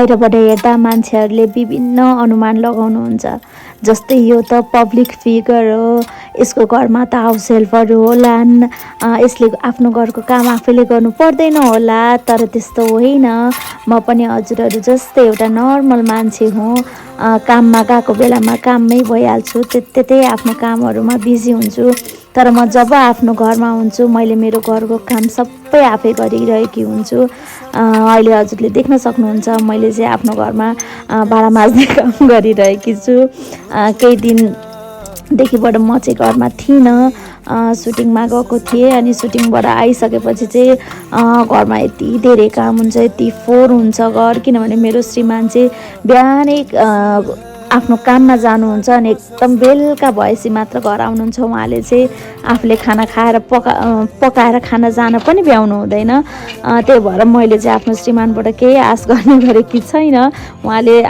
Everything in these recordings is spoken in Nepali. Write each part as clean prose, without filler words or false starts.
बाहिरबाट हेर्दा मान्छेहरूले विभिन्न अनुमान लगाउनुहुन्छ, जस्तै यो त पब्लिक फिगर हो, यसको घरमा त हाउस हेल्पर होलान्, यसले आफ्नो घरको काम आफैले गर्नु पर्दैन होला। तर त्यस्तो होइन, म पनि हजुरहरू जस्तै एउटा नर्मल मान्छे हुँ। काममा गएको बेलामा काममै भइहाल्छु, त्यतै आफ्नो कामहरूमा बिजी हुन्छु। तर म जब आफ्नो घरमा हुन्छु, मैले मेरो घरको काम सबै आफै गरिरहेकी हुन्छु। अहिले हजुरले देख्न सक्नुहुन्छ मैले चाहिँ आफ्नो घरमा भाँडा माझ्ने काम गरिरहेकी छु। केही दिनदेखिबाट म चाहिँ घरमा थिइनँ, सुटिङमा गएको थिएँ। अनि सुटिङबाट आइसकेपछि चाहिँ घरमा यति धेरै काम हुन्छ, यति फोहोर हुन्छ घर, किनभने मेरो श्रीमान चाहिँ बिहानै आफ्नो काममा जानुहुन्छ अनि एकदम बेलुका भएपछि मात्र घर आउनुहुन्छ। उहाँले चाहिँ आफूले खाना खाएर पकाएर खाना जान पनि भ्याउनु हुँदैन। त्यही भएर मैले चाहिँ आफ्नो श्रीमानबाट केही आश गर्ने गरेकी छैन। उहाँले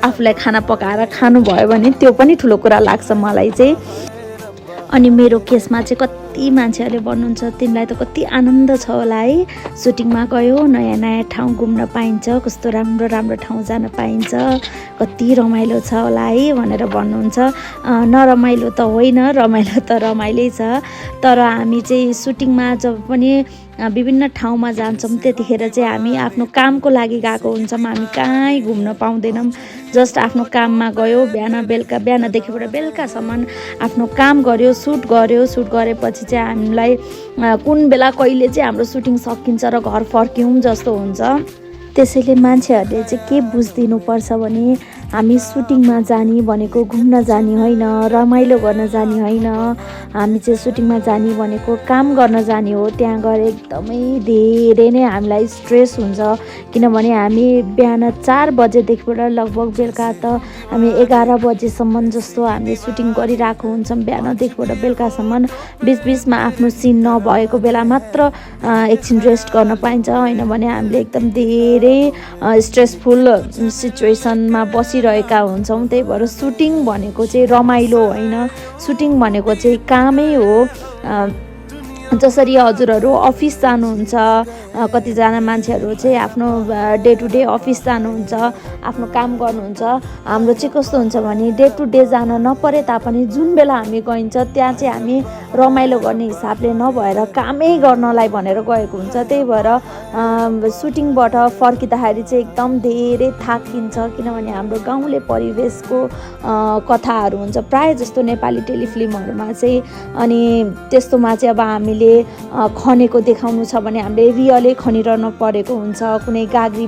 आफूलाई खाना पकाएर खानुभयो भने त्यो पनि ठुलो कुरा लाग्छ मलाई चाहिँ। अनि मेरो केसमा चाहिँ कति मान्छेहरूले भन्नुहुन्छ तिमीलाई त कति आनन्द छ होला है, सुटिङमा गयो, नयाँ नयाँ ठाउँ घुम्न पाइन्छ, कस्तो राम्रो राम्रो ठाउँ जान पाइन्छ, कति रमाइलो छ होला है भनेर भन्नुहुन्छ। नरमाइलो त होइन, रमाइलो त रमाइलै छ। तर हामी चाहिँ सुटिङमा जब पनि विभिन्न ठाउँमा जान्छौँ त्यतिखेर चाहिँ हामी आफ्नो कामको लागि गएको हुन्छौँ, हामी कहीँ घुम्न पाउँदैनौँ। जस्ट आफ्नो काममा गयो, बिहानदेखिबाट बेलुकासम्म आफ्नो काम गर्यो, सुट गरेपछि चाहिँ हामीलाई कुन बेला कहिले चाहिँ हाम्रो सुटिङ सकिन्छ र घर फर्क्यौँ जस्तो हुन्छ। त्यसैले मान्छेहरूले चाहिँ के बुझिदिनुपर्छ भने हामी सुटिङमा जाने भनेको घुम्न जाने होइन, रमाइलो गर्न जाने होइन। हामी चाहिँ सुटिङमा जाने भनेको काम गर्न जाने हो। त्यहाँ गएर एकदमै धेरै नै हामीलाई स्ट्रेस हुन्छ, किनभने हामी बिहान 4 बजेदेखिबाट लगभग बेलुका त हामी 11 बजेसम्म जस्तो हामी सुटिङ गरिरहेको हुन्छौँ। बिहानदेखिबाट बेलुकासम्म बिचबिचमा आफ्नो सिन नभएको बेला मात्र एकछिन रेस्ट गर्न पाइन्छ, होइन भने हामीले एकदम धेरै स्ट्रेसफुल सिचुएसनमा बसिरहेका हुन्छौँ। त्यही भएर सुटिङ भनेको चाहिँ रमाइलो होइन, सुटिङ भनेको चाहिँ कामै हो। जसरी हजुरहरू अफिस जानुहुन्छ, कतिजना मान्छेहरू चाहिँ आफ्नो डे टु डे अफिस जानुहुन्छ, आफ्नो काम गर्नुहुन्छ। हाम्रो चाहिँ कस्तो हुन्छ भने डे टु डे जान नपरे तापनि जुन बेला हामी गइन्छ त्यहाँ चाहिँ हामी रमाइलो गर्ने हिसाबले नभएर कामै गर्नलाई भनेर गएको हुन्छ। त्यही भएर सुटिङबाट फर्किँदाखेरि चाहिँ एकदम धेरै थाकिन्छ, किनभने हाम्रो गाउँले परिवेशको कथाहरू हुन्छ प्रायः जस्तो नेपाली टेलिफिल्महरूमा चाहिँ। अनि त्यस्तोमा चाहिँ अब हामीले खनेको देखाउनु छ भने हामीले रियलै खनिरहनु परेको हुन्छ, कुनै गाग्री